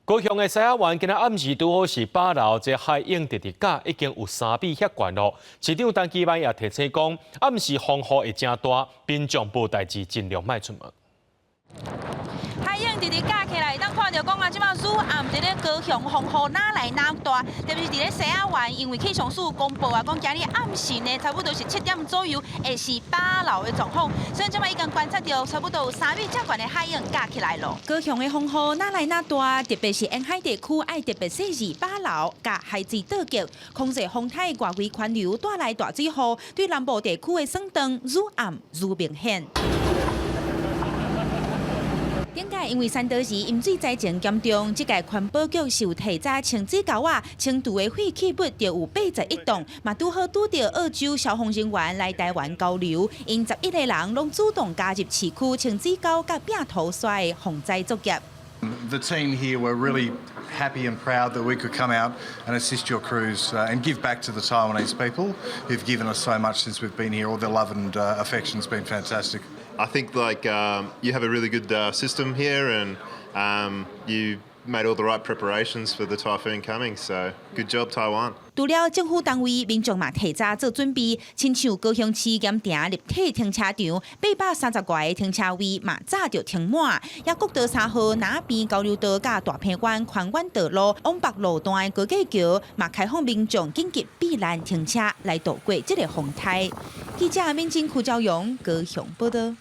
高雄的獅仔灣今仔暗時拄好是飽流，這海湧直直甲已經有3米遐懸囉。市長陳其邁也提醒講，暗時風雨會誠大，民眾無代誌盡量莫出門。海湧直直加起來，當看著講啊，這擺雨暗佇咧高雄風雨哪來哪大，特別是佇咧獅仔灣，因為氣象署公布啊，講今日暗時呢，差不多是7點左右會是飽流的狀況，所以這擺已經觀察著差不多有3米遮懸的海湧加起來囉。高雄的風雨哪來哪大，特別是沿海地區愛特別細緻飽流，佮海水倒擊，空襲風台外圍環流帶來大水雨，對南部地區的損斷愈暗愈明顯。頂屆因為山道時淹水災情嚴重，這屆環保局是有提早清水溝仔，清除的廢棄物就有81噸，嘛拄好拄著澳洲消防人員來台灣交流，𪜶11個人攏主動加入市區清水溝佮摒塗沙的防災作業。 The team here were really happy and proud that we could come out and assist your crews and give back to the Taiwanese people who've given us so much since we've been here. All their love and affection's been fantastic. I think like you have a really good system here and you made all the right preparations for the typhoon coming. So good job, Taiwan. 除了政府單位，民眾嘛提早做準備，親像高雄市鹽埕立體停車場830外个停車位嘛早就停滿，也國道3號南邊交流道佮大鵬灣寬遠道路往北路段的高架橋嘛開放民眾緊急避難停車來度過這个風災。記者民進邱昭勇高雄報道。